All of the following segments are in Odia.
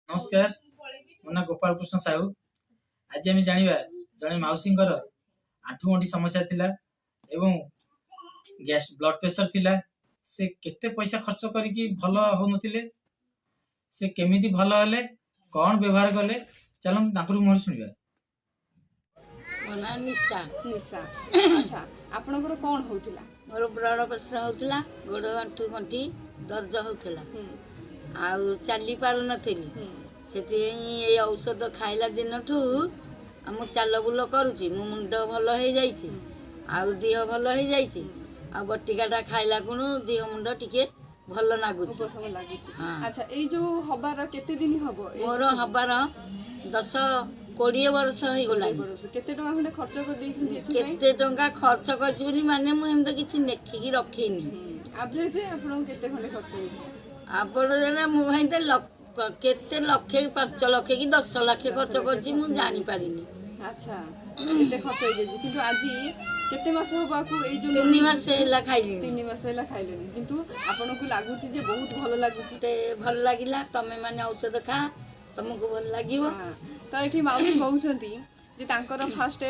ନମସ୍କାର, ମୋ ନାଁ ଗୋପାଳ କୃଷ୍ଣ ସାହୁ। ଆଜି ଆମେ ଜାଣିବା, ଜଣେ ମାଉସୀଙ୍କର ଆଣ୍ଠୁ ଗଣ୍ଠି ସମସ୍ୟା ଥିଲା ଏବଂ ଗ୍ୟାସ୍, ବ୍ଲଡ ପ୍ରେସର ଥିଲା। ସେ କେତେ ପଇସା ଖର୍ଚ୍ଚ କରିକି ଭଲ ହଉନଥିଲେ। ସେ କେମିତି ଭଲ ହେଲେ, କ'ଣ ବ୍ୟବହାର କଲେ, ଚାଲନ୍ତୁ ତାଙ୍କଠୁ ମୁହଁରୁ ଶୁଣିବା। ମୋ ନାଁ ନିଶା। ନିଶା, ଆଚ୍ଛା, ଆପଣଙ୍କର କ'ଣ ହଉଥିଲା? ମୋର ବ୍ଲଡ଼ ପ୍ରେସର ହଉଥିଲା, ଗୋଡ଼ ଆଣ୍ଠୁ ଗଣ୍ଠି ଦରଜ ହଉଥିଲା ଆଉ ଚାଲି ପାରୁନଥିଲି। ସେଥିପାଇଁ ଏଇ ଔଷଧ ଖାଇଲା ଦିନଠୁ ଆଉ ମୁଁ ଚାଲ ବୁଲ କରୁଛି। ମୋ ମୁଣ୍ଡ ଭଲ ହେଇଯାଇଛି ଆଉ ଦେହ ଭଲ ହେଇଯାଇଛି। ଆଉ ବଟିକାଟା ଖାଇଲା କୁଣୁ ଦେହ ମୁଣ୍ଡ ଟିକେ ଭଲ ଲାଗୁଛି। ଉପଶମ ଲାଗୁଛି। ହଁ। ଆଚ୍ଛା, ଏଇ ଯୋଉ ହବାର କେତେ ଦିନ ହବ ମୋର ହବାର 10-20 ବର୍ଷ ହେଇଗଲାଣି। ବର୍ଷ। କେତେ ଟଙ୍କା ଖଣ୍ଡେ ଖର୍ଚ୍ଚ କରିଦେଇଛନ୍ତି ଏଥିପାଇଁ? କେତେ ଟଙ୍କା ଖର୍ଚ୍ଚ କରିଛି ବୋଲି ମାନେ ମୁଁ ଏମିତି କିଛି ଲେଖିକି ରଖିନି। ଆଭରେଜ ଆପଣଙ୍କୁ କେତେ ଖଣ୍ଡେ ଖର୍ଚ୍ଚ ହେଇଛି? ଆପଣ ଜାଣେ, ମୁଁ ଭାଇ କେତେ ଲକ୍ଷେ, 5 ଲକ୍ଷ କି 10 ଲକ୍ଷ ଖର୍ଚ୍ଚ କରିଛି, ମୁଁ ଜାଣିପାରିନି। ଆଚ୍ଛା, କେତେ ଖର୍ଚ୍ଚ ହେଇଯାଇଛି। କିନ୍ତୁ ଆଜି କେତେ ମାସ ହବ ଆକୁ ଏଇ ଯୋଉ 3 ମାସ ହେଲା ଖାଇଲିଣି। 3 ମାସ ହେଲା ଖାଇଲେଣି, କିନ୍ତୁ ଆପଣଙ୍କୁ ଲାଗୁଛି ଯେ ବହୁତ ଭଲ ଲାଗୁଛି। ମତେ ଭଲ ଲାଗିଲା। ତମେ ମାନେ ଔଷଧ ଖା, ତମକୁ ଭଲ ଲାଗିବ। ହଁ। ତ ଏଠି ମାଉସୀ କହୁଛନ୍ତି ଯେ ତାଙ୍କର ଫାଷ୍ଟ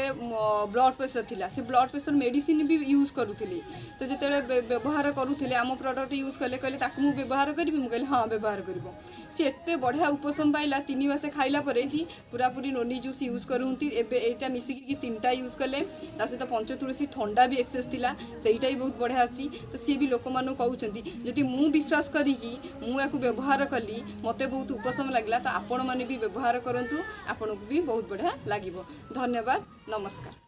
ବ୍ଲଡ ପ୍ରେସର ଥିଲା। ସେ ବ୍ଲଡ ପ୍ରେସର ମେଡ଼ିସିନ ବି ୟୁଜ୍ କରୁଥିଲେ। ତ ଯେତେବେଳେ ବ୍ୟବହାର କରୁଥିଲେ, ଆମ ପ୍ରଡ଼କ୍ଟ ୟୁଜ୍ କଲେ, କହିଲେ ତାକୁ ମୁଁ ବ୍ୟବହାର କରିବି? ମୁଁ କହିଲି, ହଁ, ବ୍ୟବହାର କରିବ। ସେ ଏତେ ବଢ଼ିଆ ଉପଶମ ପାଇଲା 3 ମାସ ଖାଇଲା ପରେ କି ପୁରାପୁରି ନୋନି ଜୁସ୍ ୟୁଜ୍ କରନ୍ତି। ଏବେ ଏଇଟା ମିଶିକି ତିନିଟା ୟୁଜ୍ କଲେ। ତା ସହିତ ପଞ୍ଚତୁଳସୀ, ଥଣ୍ଡା ବି ଏକ୍ସେସ୍ ଥିଲା, ସେଇଟା ବି ବହୁତ ବଢ଼ିଆ ଅଛି। ତ ସିଏ ବି ଲୋକମାନଙ୍କୁ କହୁଛନ୍ତି, ଯଦି ମୁଁ ବିଶ୍ୱାସ କରିକି ମୁଁ ୟାକୁ ବ୍ୟବହାର କଲି, ମୋତେ ବହୁତ ଉପଶମ ଲାଗିଲା, ତ ଆପଣମାନେ ବି ବ୍ୟବହାର କରନ୍ତୁ, ଆପଣଙ୍କୁ ବି ବହୁତ ବଢ଼ିଆ ଲାଗିବ। ଧନ୍ୟବାଦ, ନମସ୍କାର।